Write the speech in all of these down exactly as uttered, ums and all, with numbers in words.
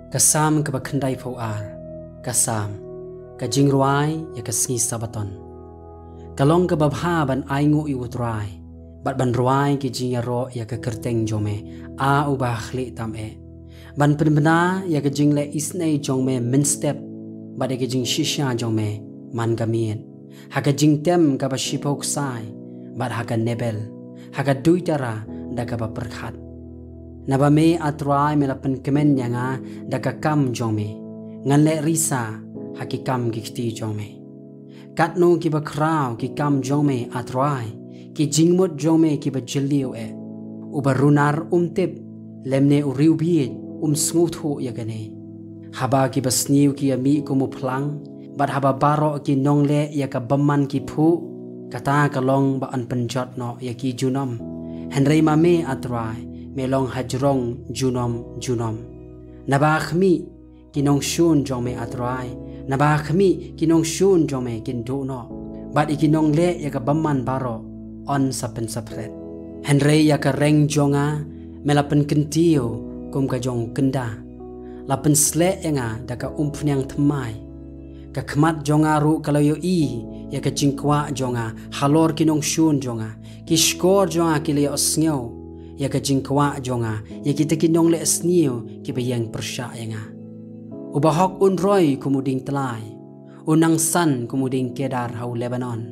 Ka Salm kaba khyndaiphew ar. Ka Salm. Ka jingrwai ïa ka sngi Sabbaton. Ka long kaba bha ban ainguh ïa u Trai, bad ban rwai ki jingïaroh ïa ka kyrteng jong me, a uba ha khlieh tam eh. Ban pynbna ïa ka jingleh isynei jong me mynstep, bad ïa ka jingshisha jong me man ka miet. Ha ka jingtem kaba shiphew ksai, bad ha ka nebel, ha ka duitara da kaba pyrkhat. Naba me, A Trai, me la pynkmen ïa nga da ka kam jong me. Ngan leh risa ha ki kam ki kti jong me. Katno kiba khraw ki kam jong me, A Trai, ki jingmut jong me kiba jylliew eh. Uba runar um tip, lymne u riewbieit um sngewthuh ïa kane. Haba kiba sniew ki ïamih kum u phlang, bad haba baroh ki nongleh ïa ka bymman ki phuh, kata ka long ba yn pynjot noh ïa ki junom. Hynrei ma me, A Trai, me long hajrong junom junom. Naba khmih, ki nongshun jong me, A Trai, naba khmih, ki nongshun jong me kin duh noh, bad ïa ki nongleh ïa ka bymman baroh yn sa pynsaphriang. Hynrei ïa ka reng jong nga me la pynkyntiew kum ka jong u kynda. La pynsleh ïa nga da ka umphniang thymmai. Ka khmat jong nga ruh ka la ïohi ïa ka jingkwah jong nga halor ki nongshun jong nga. Ki shkor jong nga ki la ïohsngew ïa ka jingkwah jong nga, ïa kita ki nongleh sniew kiba ïeng pyrshah ïa nga. Uba hok un roi kum u dieng tlai, un nang san kum u dieng kedar ha u Lebanon.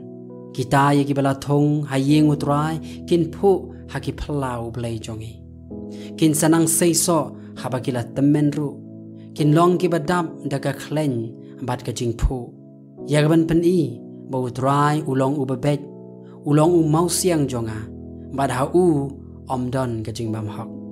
Kita ïa kiba la thung ha ïing u Trai kin phuh ha ki phyllaw u Blei jong ngi. Kin sa nang seisoh haba ki la tymmen ruh. Kin long kiba dap da ka khleiñ bad ka jingphuh. Ïa kaban pyni ba u Trai u long uba beit, u long u mawsiang jong nga, bad ha u ym don ka jingbymhok.